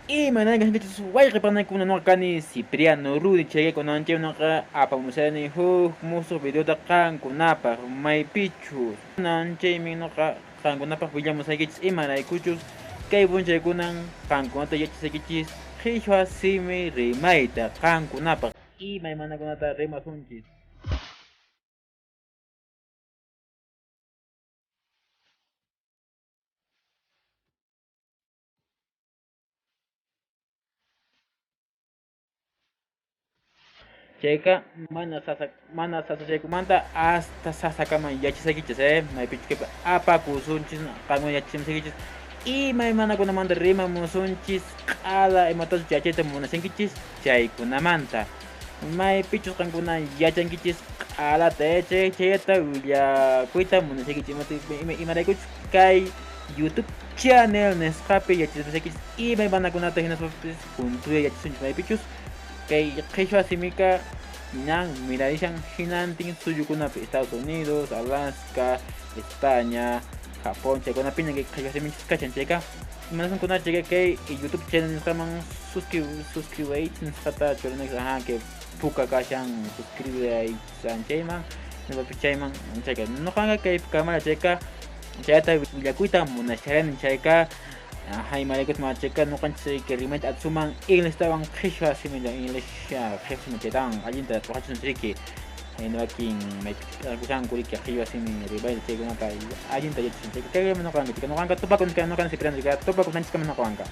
Imanaykichis wayqi panaykuna nuqa kani Cipriano Rudy chaykunan nuqa apamushani huk musuq videota qankunapaq maypichus chaymi nuqa qankunapaq willamusaykichis imaraykuchus kay p'unchaykunan qankunata yachasaykichis qhichwa simi rimayta qankunapaq imaymanakunata rimasunchis. Chayqa mana sasa mana sasachaykumanta hasta sasakaman yachasaykichis maypichus apakusunchis qankuna yachachimusaykichis imaymanakunamanta rimamusunchis q'ala imatachus yachayta munashankichis chaykunamanta maypichus qankuna yachankichis q'alata chayta willakuyta munasaykichis imaraykuchus kay YouTube channel nisqapi yachachimusaykichis imaymanakunata hinaspapis juntuya yachasunchis maypichus kay qhichwa simika ñan mirarishan hinantin suyukunapi Estados Unidos, Alaska, España, Japón chaykunapiña kay qhichwa siminchis kachan chayqa imanasun chayqa kay YouTube channel nisqaman suscribirse nisqata churanaykichis aja que puka kashan suscribirse chayman nispapi chayman chayqa nuqaqa kay kamara chayqa chayta willakuyta munasharani chayqa aja imaraykuchus mana chayqa nuqanchis kay rimayta atusunman Inglestawan qhichwa similla English qhichwa simi chaytawan allinta t'uqachisun riki wakin maypichus riki qhichwa simi rimayta chaykunata allinta yachasun chayqa kaymi nuqanqa nuqanqa tupakunchis nuqanqa Cipriano tupakunanchiskama nuqawanqa.